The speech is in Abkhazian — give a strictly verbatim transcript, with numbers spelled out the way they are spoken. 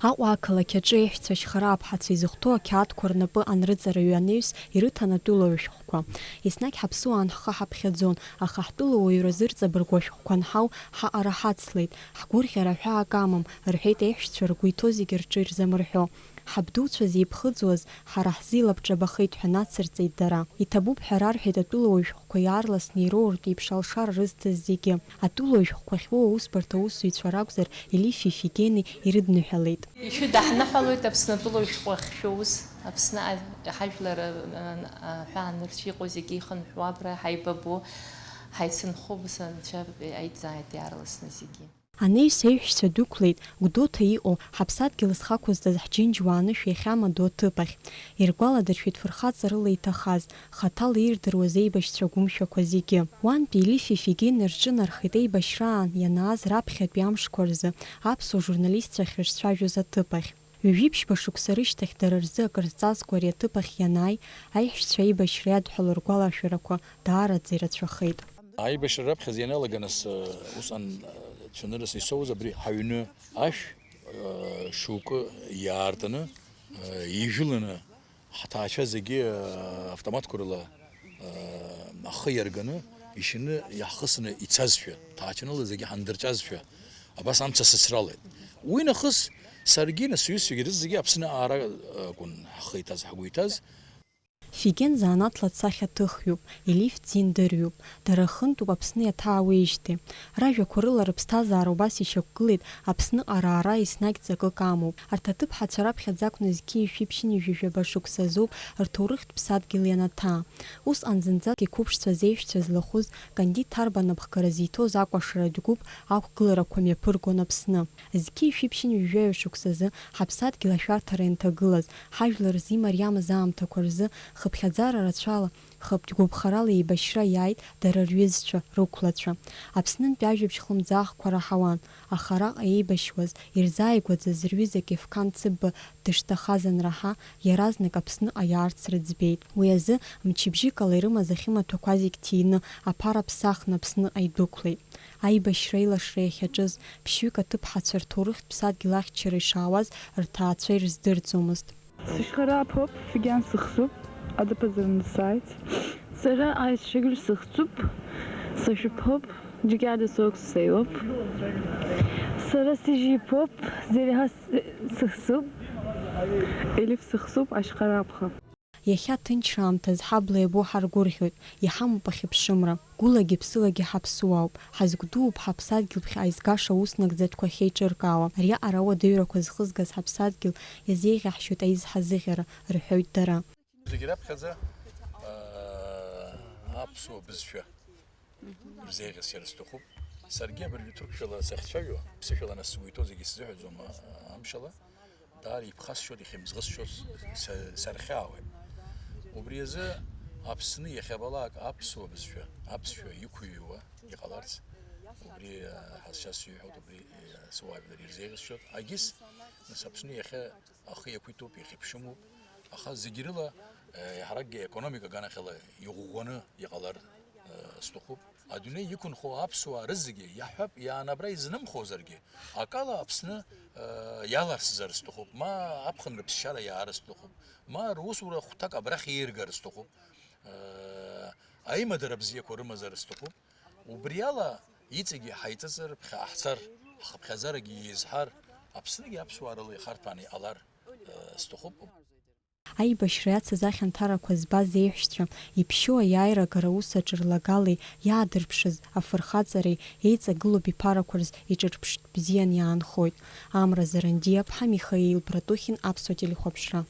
Аҟәа ақалақь аҿы аиҳәшьцәа ашьхараа аԥҳацәа изыхәҭоу ақьаадқәа рнапы анрыҵарыҩы анаҩс ирыҭан атәылауаҩ шәҟәқәа. Еснагь ҳаԥсуаан ҳхы ҳаԥхьаӡон, аха ҳтәылауаҩра зырҵабыргуа шәҟәқәа анҳау, ҳаҟара ҳацлеит, ҳгәырӷьара ҳәаак амам, рҳәеит аиҳәшьцәа ргәы иҭоу зегьы рҿы ирзамырҳәо. Ҳабдуцәа зеиԥхыӡуаз ҳара ҳзы илабҿабахеит ҳәа нацырҵеит дара. Иҭабуп ҳәа рарҳәеит атәылауаҩ шәҟәқәа иаарласны ироуртә еиԥш алшара рызҭаз зегьы. Атәылауаҩ шәҟәқәа ахьуоу аусбарҭа аусзуҩцәа ракәзар, Елифи Фигени ирыдныҳәалеит. Ишәыдаҳныҳәалоит Аԥсны атәылауаҩ шәҟәы ахьшәоуз, Аԥсны а-, ҳажәлар, а, а, аҳәаанырцә иҟоу зегьы ихынҳәуа абра ҳаибабо, ҳаицынхо, анцәа аиҭзааит иаарласны зегьы. Анаҩс аиҳәшьцәа дәықәлеит Гәдоуҭа иҟоу ҳаԥсадгьыл зхақәызҵаз ҳџьынџьуаа анышә иахьамадоу аҭыԥ ахь. Иргәаладыршәеит фырхаҵарыла иҭахаз, хаҭала ирдыруаз еибашьцәа гәымшәақәа зегьы. Уантәи Елифи Фигени рҿынархеит еибашьраан ианааз раԥхьатәи амшқәа рзы аԥсуа журналистцәа ахьрызцәажәоз аҭыԥ ахь. Ҩажәи ԥшьба шықәса рышьҭахь дара рзы акыр зҵазкуа ари аҭыԥ ахь ианааи, аиҳәшьцәа аибашьра иадҳәалоу ргәалашәарақәа даараӡа ирацәахеит. Аибашьра раԥхьаӡа ианалага нас, усҟан, цәаныррас исоуз абри ҳаҩны ашә, шьоукы иаартны, ижәыланы, ҳҭаацәа зегьы, автоматқәа рыла, ахы иарганы, ишьаны иаҳхысны ицазшәа, ҭаацәанала зегьы ҳандырҵәазшәа, абас амца сыцралеит. Уи нахыс саргьы, нас сҩызцәагьы, рызегьы Аԥсны аара акәын ҳхы иҭаз, ҳгәы иҭаз. Фиген занааҭла дсахьаҭыхҩуп, Елиф дизеиндырҩуп, дара рхынтәуп Аԥсны иаҭаауеижьҭеи. Ражәақәа рыла рыԥсҭазаара убас ишьақәгылеит, Аԥсныҟа раара еснагь ҵакык амоуп. Арҭ аҭыԥҳацәа раԥхьаӡа акәны зқьи жәшәи ԥшьынҩажәи жәаба шықәса азоуп рҭоурыхтә ԥсадгьыл ианаҭаа. Усҟан зынӡаск иқәыԥшцәаз еиҳәшьцәа злахәыз Кандид Ҭарба анапхгара зиҭоз акәашаратә гәыԥ ақәгыларақәа мҩаԥыргон Аԥсны. Зқьи жәшәи ԥшьынҩажәи жәаҩа шықәсазы ҳаԥсадгьыл ашәарҭара ианҭагылаз, ҳажәлар рзы имариамыз аамҭақәа рзы хыԥхьаӡара рацәала, хыԥ гәаԥхарала еибашьра иааит дара рҩызцәа, рықәлацәа. Аԥснынтәи ажәабжь хлымӡаахқәа раҳауан, аха араҟа еибашьуаз, ирзааигәаӡаз рҩызак Ефқан Цыбба дышҭахаз анраҳа, иаразнак Аԥсныҟа иаарц рыӡбеит. Уи азы мчыбжьык ала ирымаз ахьымаҭәақәа зегь ҭины, аԥара ԥсахны Аԥсныҟа идәықәлеит. Аибашьра аилашра иахьаҿыз, ԥшьҩык аҭыԥҳацәа рҭоурыхтә ԥсадгьыл ахьчара ишаауаз рҭаацәа ирыздырӡомызт. Сышьхарааԥоуп, Фигиан сыхсуп, адәаԥазараны сааит. Сара аицәажәагьы сыхсуп, сашәаԥоуп, Џьгьада соук сеиуоуп. Сара сыжьиԥоуп, Зелиҳа с-, сыхсуп, Елиф сыхсуп, ашьхарааԥха. Иахьа ҭынчра аамҭазы ҳабла иабо ҳаргәырӷьоит, иҳамоуп ахьыԥшымра. Гәылагьы ԥсылагьы ҳаԥсуаауп, ҳазгәдууп ҳаԥсадгьыл ԥхьаҟа изгаша аус нагӡатәқәа ахьеиҿыркаауа. Ариаҟара ауадаҩрақәа зхызгаз ҳаԥсадгьыл иазеиӷьаҳшьоит аизҳазыӷьара, рҳәоит дара. Зегь раԥхьаӡа, аа, аԥсуа бызшәа рзеиӷьасшьара сҭахуп. Саргьы абыржәы ҭырқәшәала сахьцәажәо, ԥсышәала нас сгәы иҭоу зегьы сзыҳәаӡом, а-, амшала. Даара иԥхасшьоит, ихьымӡӷысшьоит, са-, сархьаауеит. Убри азы Аԥсны иахьабалак аԥсуа бызшәа, аԥсшәа иқәыҩуа иҟаларц, убри, а, ҳазшаз сиҳәоит, убри, а, суаажәлар ирзеиӷьасшьоит. Агьыс, нас, Аԥсны иахьа ахы иақәиҭуп, иахьыԥшымуп, аха зегь рыла, э, еиҳаракгьы аекономика аганахьала иӷәӷәаны иҟалар, э, сҭахуп. Адунеи иқәынхо аԥсуаа рызегьы, иаҳҳәап, иаанабра изнымхозаргьы, акала Аԥсны, э, иаларсзар сҭахуп, ма аԥхынра ԥсшьара иаар сҭахуп, ма русура хәҭак абрахь еиргар сҭахуп, э, аимадара бзиақәа рымазар сҭахуп. Убри ала иҵегьы ҳаиҵыҵыр, ԥхьаҟа ҳцар, ҳхыԥхьаӡарагьы еизҳар, Аԥсныгьы аԥсуаа рыла ихарҭәааны иҟалар, э, сҭахуп. Аибашьра иацыз ахьанҭарақәа збаз еиҳәшьцәа, иԥшьоу аиааира агара аус аҿы рлагалеи иаадырԥшыз афырхаҵареи еиҵагылоуп иԥарақәа рзы иҿырԥштә бзиан иаанхоит. Амра Зарандиаԥҳа, Михаил Братухин, Аԥсуа телехәаԥшра.